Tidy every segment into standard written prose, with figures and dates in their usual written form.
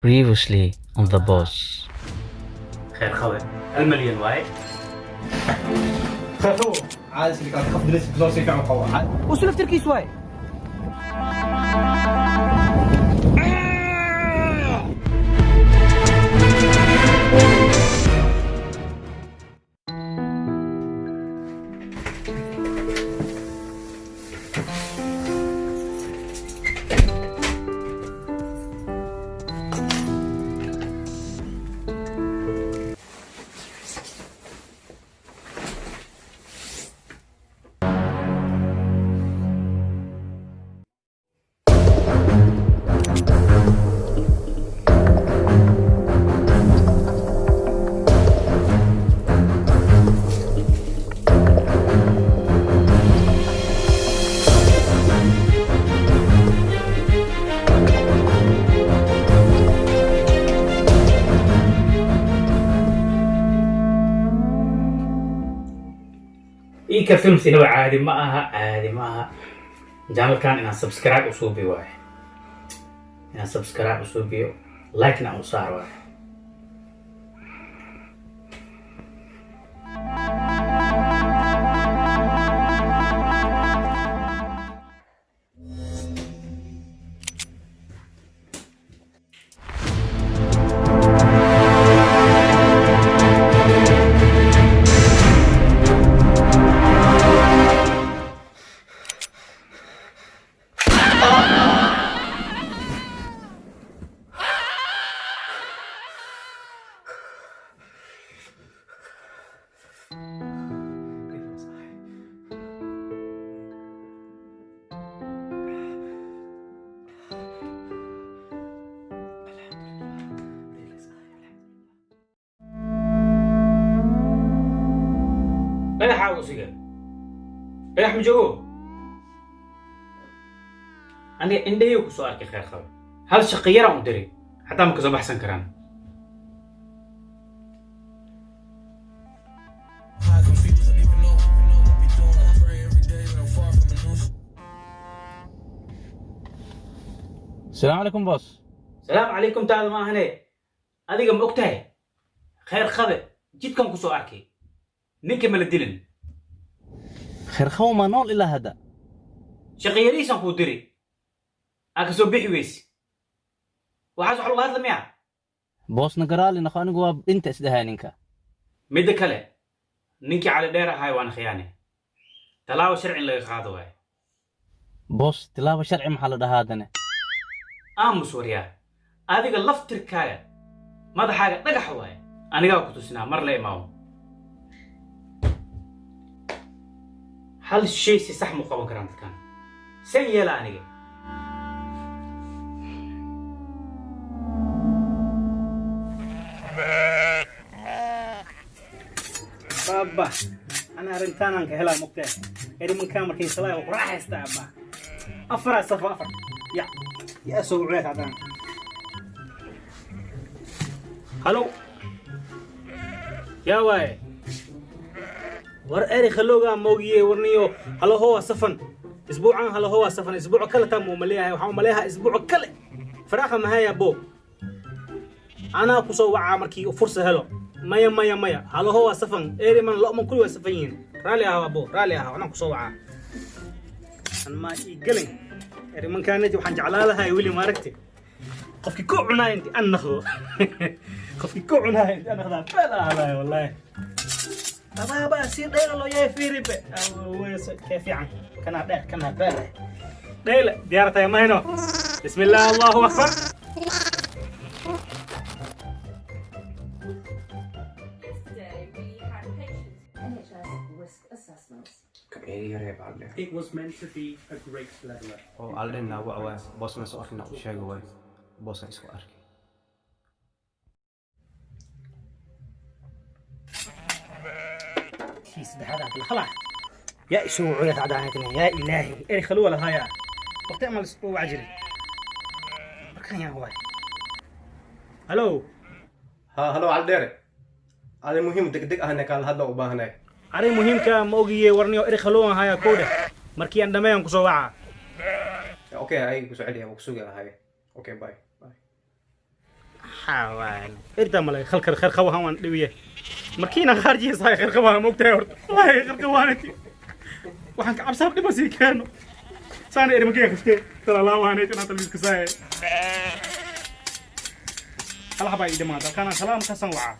Previously on The Boss. Khayr qabe, 1 milyan waaye. Caadi silika qof dilis loo sii fiican qabo. Usu laftirkiis waay. Ika Films inaba caadi ma aha, caadi ma aha. Channelkan inaan subscribe u suubiyo waaye, inaan subscribe u suubiyo, like-na u saar waaye. Dhagaxa usiga, dhagax ma joogo. Aniga indhahey kusoo arkay khayr qabe. Hal shaqo yaraan u diray, xataa ma kasoo baxsan karaan. High confused, I don't even know what we doing. I pray every day, but I'm far from a noose. Asalaamu calaykum, boss. Salaamu calaykum taada ma ahane. Adiga ma og tahay khayr qabe jidkan kusoo arkay? Ninka ma la dilin? Khayr qabo ma nool ilaa hadda? Shaqo yariisaan kuu diri, aa kasoo bixi weyse. Waxaas wax lagu hadla miya? Boosna garaali naqo, anigu waa dhinta isdhahaa ninka. Midda kale, ninkii Cali Dheer ahaay waana khiyaane, tallaabo sharci in laga qaado waaye. Boss, tilaabo sharci maxaa la dhahaa haddane? Aamus waryaa. Adiga laftirkaaga madaxaaga dhagax waaye. Anigaa ku tusinaa mar la imaamo. Hal shay si sax mu qaban karaan dadkan? Sen yeela aniga. Baaba, ana arrintaanaan ka helaa mugtee. Erimankaa markay salaa ku raaxaystaa abba. Afaraa safa afar. Ya, yaa soo culeys haddana. Halo. Yaa waaye. War eri khaloogaa moogiye warniyo halahowa safan. Isbuucan halahowa safan, isbuuc kale taa muu maleeyahay, waxaan u maleeyahaa isbuuc kale. Faraaqa mahaya bo. Anaa ku soo wacaa markii uu fursa helo. Maya, maya, maya, halaho waa safan, eriman lo'man kulli waa safan yihiin. Raalli ahaw abo, raalli ahaw, anaa ku soo wacaa. An maa ii gelin erimankaanaji. Waxaan jeclaa lahay weli maaragti qofkii ku cunaaya inti an naqdo, qofkii ku cunaaya inti an naqdaa beel ahaadaay. Wallaahi abaaba si dheera loo yahay. Fiiribe kee fiican, kanaa dheer, kanaa beel dheyle. Diyaartay mahayno. Bismi illaah, allahu akbar. Yesterday, we had patients NHS risk assessments. It was meant to be a great leveler. Oo aldhena wac waay, boosna soo arkina u sheega waay, boosan isku arkay. Kii saddexaad aan kala khalaa yaa isugu culeys cadaanaytana. Yaa ilaahi, eri khaluwa lahaaya waqti amal u wac jiray markaan yaa waay. Halo. Ha, halo Caldheere, adi muhiim degdeg ahna kaala hadla u baahanay. Arrin muhiimka ma ogiye warniyo, eri khaluwan hayaa kowdha. Markii aan dhammeeyaan kusoo wacaa. Okay, ay kusoo celiya, waa kusugi lahay. Okay, bye bye. Maxaa irda malay khalkar khayr qabahan waan dhiwiye markiina khaarjiisa khayr qabahan moogtahay horta wallahi khayr qabahanati waxaan ka cabsaa dhiba sii keeno saana ermageya kaftee talalaawaaneet inaan talmiiska saaye hal xabaa ii dhamaata halkaanaan salaam kasan wacaa.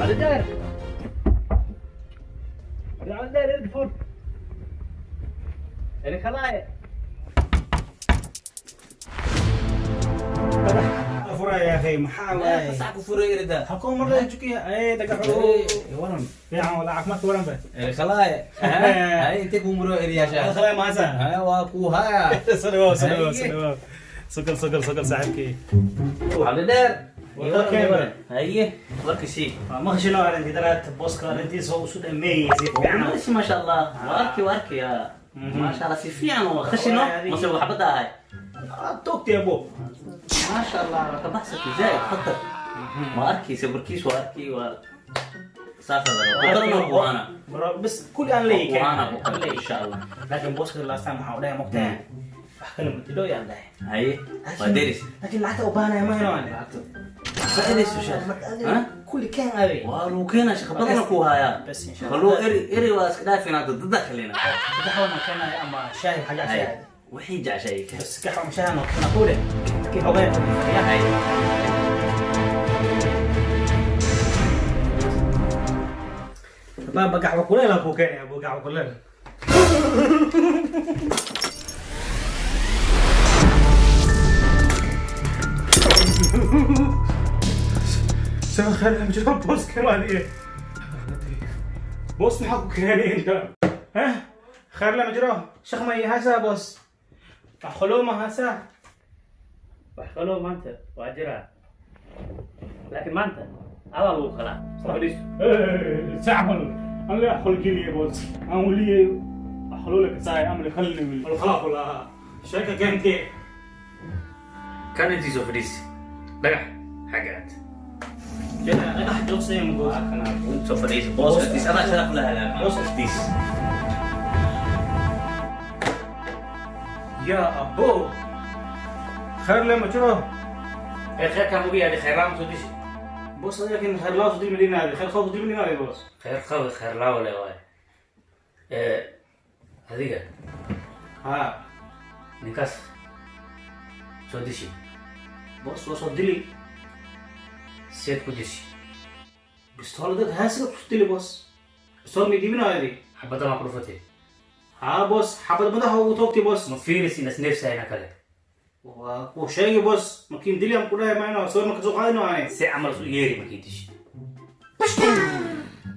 Cali Dheer, Cali Dheer, erga fur. Eri khalaaye. Furaya ya akhi, maxaa waaye? Sax ku furay erida. Halkoo mar la jukiya ay dhagaxo. Waran. Fiican wala caafimaadka waran ba. Eri khalaaye. Hay, intee kuu muro eriyaasha? Khalaaye maasa. Hay, waa kuu haya. Soo soo soo sokol sokol sokol saaxiibkii. Cali Dheer. Warka. Haye, warka sii. Ma khashino arrintii daraad booska arrintiisa oo isu dhameeyay si fiican. ما شاء الله، واركي واركي يا ما شاء الله، si fiican oo khashino mase waxbada ahay. Toogtay abo. ما شاء الله، ka baxsatay zaid khatar ma arkaysa barkiis waa arkay waa saasa badarna kuhana. Bas kulli aan leeyahay. Kuhana ku kale insha Allah. Laakiin booska last time waxaa u dhahay moogtahay wax kale ma dilo yaan dhahay. Haye, waa deris. Laakiin lacagta u baahanaya ma helo aan. Lacagta faa'iidayso sheekh. Ha? Kulli keen aaday. Waa lagu keenaa, shaqa badana ku hayaa. Bas insha Allah. Baluu eri eri waa iska dhaafinaa dad kalena. Qaxwana keenaya ama shaahi xagaa shaahi. Wixii jeceshay ka. Bas qaxwa ama shaahi noo keena kuule kii xogeen. Haye. Baaba qaxwa kuleel aan kuu keenaya abu, qaxwa kuleel. سوى خير مجرم بوس كمان ايه بوس maxaa ku keenay inta ha khayr lama jiro shaq ma ii haysaa boos wax kaloo ma haysaa? Wax kaloo maanta waa jiraa, laakiin maanta adaa lagu qalaa. Fadhiiso. سعمل انا لا اخل كلي بوس انا ولي اخلو لك ساي امر خلني ولا خلاص ولا شركه كانت. Kan intiisoo fadhiisi dhagax xagga aad. انا احد شخصيه من بوس. Soo fadhiisi booska intiis, adaa sharaf lahaa booska intiis. يا ابو خير لما تروح. Ee khayrkaa mugu yaadi khayrlaa ma soo dishi. بوس لكن خير لا تدري مدينه هذه خير خوف تدري مدينه هذه بوس. Khayr qabi khayr laawo le waaye. Ee adiga. ها. Ninkaas soo dishi. بوس وصل دلي. Seed ku dishi? بستول ده هاسك تدلي بوس بستول مدينه هذه. Xabadda maa ku dhufatay? ها بوس حبد مدح وتوقتي بوس. Ma fiiris inas neefsahayna kale? وشيء بوس مكين دلي ام كلها ما انا صور ما كسو قادنا انا. Si camal isu yeeri markii dishi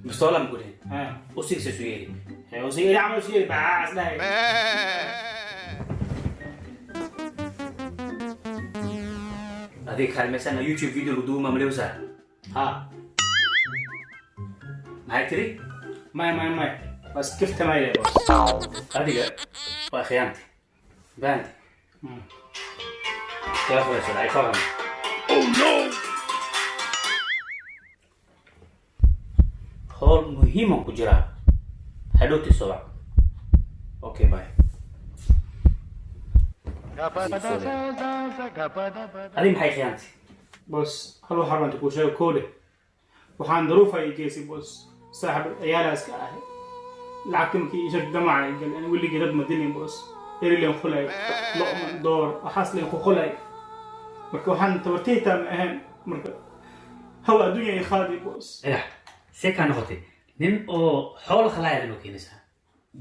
bistoola ma ku dhihin? ها. Usigsa isu yeeri. وسيري عمل سيري بعس لا. Adiga kaalmaysana YouTube video lagu duuma malewsaa? ها. Maxay tiri? ما ما ما بس كيف تمايل بوس. Adiga waa khiyaanti fahanti telefonayso ay qaban. Howl muhiiman ku jiraa, hadhowti soo wac. Okay, bye. Adi maxay khiyaanti? بس هل waxaa runta kuu sheego koole waxaan daruuf ay geysay boos saaxib ciyaalaas ka ahay lacagta markii ii sheeg damaca gal ani weligii dad ma dilin boos eri leen khulay lo'ma door waxaas leen ku khulay marka waxaan tabartaytaa ma ahayn marka hawa adduunya ay qaadi boos. Dhagax see kaa noqotay nin oo xoolo khalaaya inoo keenaysaa?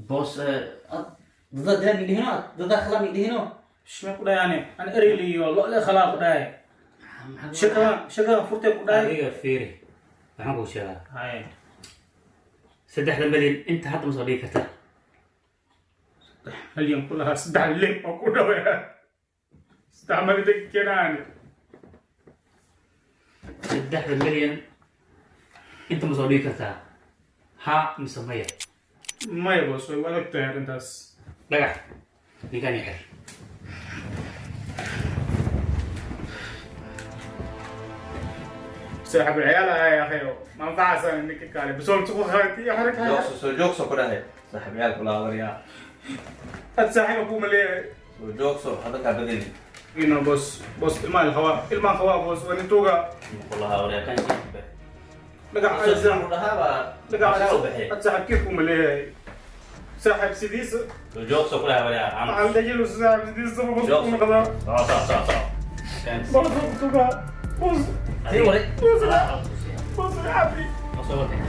Boos dada dilaa midhihino dada khala midhihino. Shmee ku dhahay ani ani ereyliyo lo'le khalaa ku dhahay shakadan shakadan furtay ku dhahay. Adiga fiiri, waxaan kuu sheegaa. Haye. 3 milyan inta hadda ma soo dhigi kartaa? Milyan ku lahaa 3 milyan oo ku dhaweeya 3 milyan keenaani. 3 milyan inta ma soo dhigi kartaa, ha mise maya? Maya boos, way u adag tahay arrintaas. Dhagax ninkaan i xir. Saaxiib ciyaal ayaa akhayo, ma anfacaysaa ninka kale bisool tuqu khaati xarak. Joogso, soo joogso ku dhahay saaxiib ciyaal kula waryaa. Ad saaxiib ku maleeyahay. Soo joogso, hadalkaa bedeli. Ino boss, boss, ilmaha qaba, ilmaha qaba boss, waa nin tuuga. Kulahaa waryaa kan jiiba. Dhagax. Soo ku dhahaa baa dhagax. u baxay. Ad saaxiib kii ku maleeyahay saaxiib sidiisa. Soo joogso ku dhahay waryaa. Waxaan dajilo saaxiib sidiisa boss ku noqdaa. Soco, soco, soco, soco. Boss tuuga boss. Adii wari. Boss, boss, cafi. Soo watay.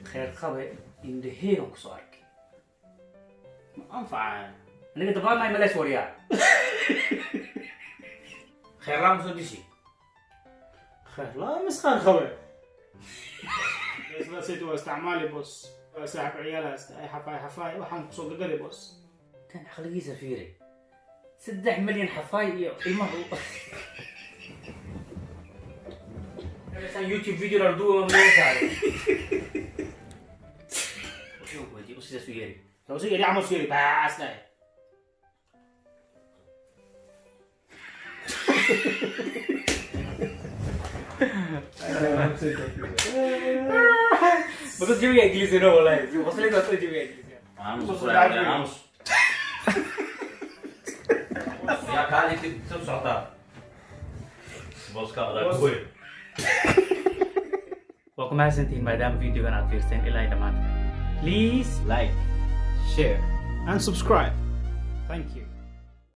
Khayr qabe, indhaheygan kusoo arkay, ma anfacaan aniga dabaan malees waryaa khayr laan kusoo dishi. Khayr laa misqaar qabe sidaasaytu waa isticmaali boss, waa saaxiib ciyaalahaas ay xafaay xafaay waxaan kusoo gagali boss. Kan caqligiisa fiiri, 3 milyan xafaay iyo ilmaha meeshaan YouTube video la duuba ma loo saaray. Sidaas u yeeri. Loo soo yeri camal soo yeri baas dhahay. Bagus jabiga Inggris no, wallahi qosleyda waa soo jabiga Inggris. Aamus ku dhahay, aamus. Yaa kaali soo socotaa booska adaa ku weyn. Waa ku mahadsantihiin maadaama videogan aad fiirteen ilaa ay dhammaanta. Please like, share and subscribe. Thank you.